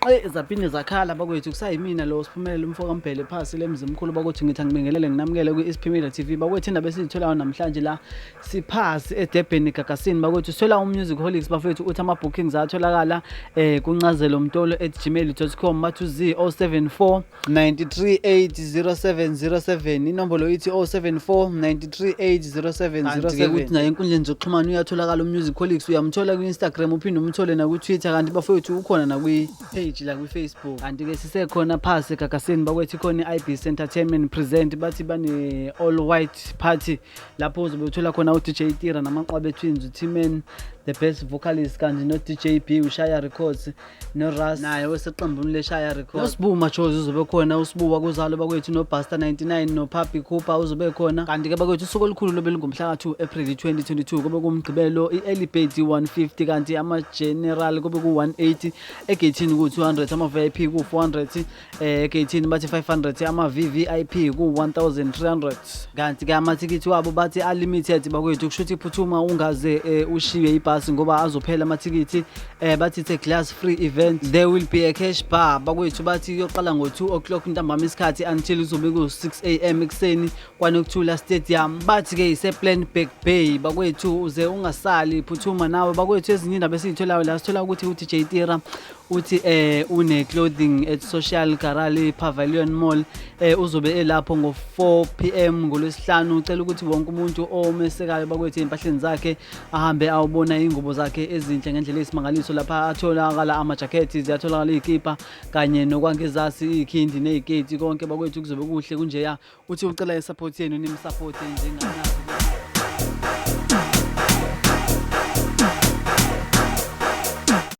Eyi zaphinde zakhala bakwethu, kusayimina lo Siphumelele umfo kaMbhele phasi lemzimkhulu bakwethu. Ngithi angibingelele nginamukele kwi-Isiphi TV bakwethu. Indaba esiyitholayo namhlanje la siphasi eDurban eGagasini bakwethu, sithola uMusic Holics bafethu, uthi ama-bookings ayatholakala kuncazelo mtolo@gmail.com, bathi z 074 9380707, inombolo ithi 074 9380707. Kanti-ke kuthi naye enkundleni zokuxhumana uyatholakala uMusic Holics, uyamthola kwi-Instagram, uphinde umthole nakwi-Twitter, kanti bafowethu ukhona nakwi-page la kwi-Facebook. Kanti-ke sisekhona phasi eGagasini bakwethu, ikhona i-Ibis Entertainment present, bathi bane-all white party lapho uzobe uthola khona u-DJ Tira namaQwabe Twins, u-T-Man the best vocalist, kanti no-DJ B uShaya Records, noRas naye weseqembuni leShaya Records, noSibu Majozi uzobe khona, uSibu wakuzalo bakwethu, noBuster 99, noPapi Cooper uzobe khona. Kanti-ke bakwethu usuku olukhulu lobe lungumhla ka-2 April 2022, kube kumgqibelo. I-early bird 150, kanti ama-general kube ku-180, egeyithini ku-200, ama-VIP ku-400, egeyithini bathi 500, ama-VVIP ku-1300. Kanti-ke amathikithi wabo bathi unlimited bakwethu, kusho ukuthi phuthuma ungaze ushiye ibhasi ngoba azophela amathikithi. Bathi it's a glass free event, there will be a cash bar bakwethu. Bathi kuyoqala ngo-2 o'clock ntambama isikhathi until kuzobe ku-6 a.m. ekuseni kwaNokuthula Stadium. Bathi-ke ise-Plettenberg Bay bakwethu, uze ungasali, phuthuma nawe bakwethu. Ezinye indaba esiyitholayo la, sithola ukuthi u-DJ Tira uthi une clothing at Social Garali Pavilion Mall, uzobe elapho ngo-4 p.m. ngolwesihlanu. Ucela ukuthi wonke umuntu omesekayo bakwethu ey'mpahleni zakhe ahambe awubona iy'ngubo zakhe ezinhle ngendlela eyisimangaliso. Lapha atholakala amajakhethi, ziyatholakala iy'kipa kanye nokwangezasi, iy'khindi ney'keti, konke bakwethu kuzobe kuhle kunjeya. Uthi ucela i-support yenu, nimsupporte njenganazi.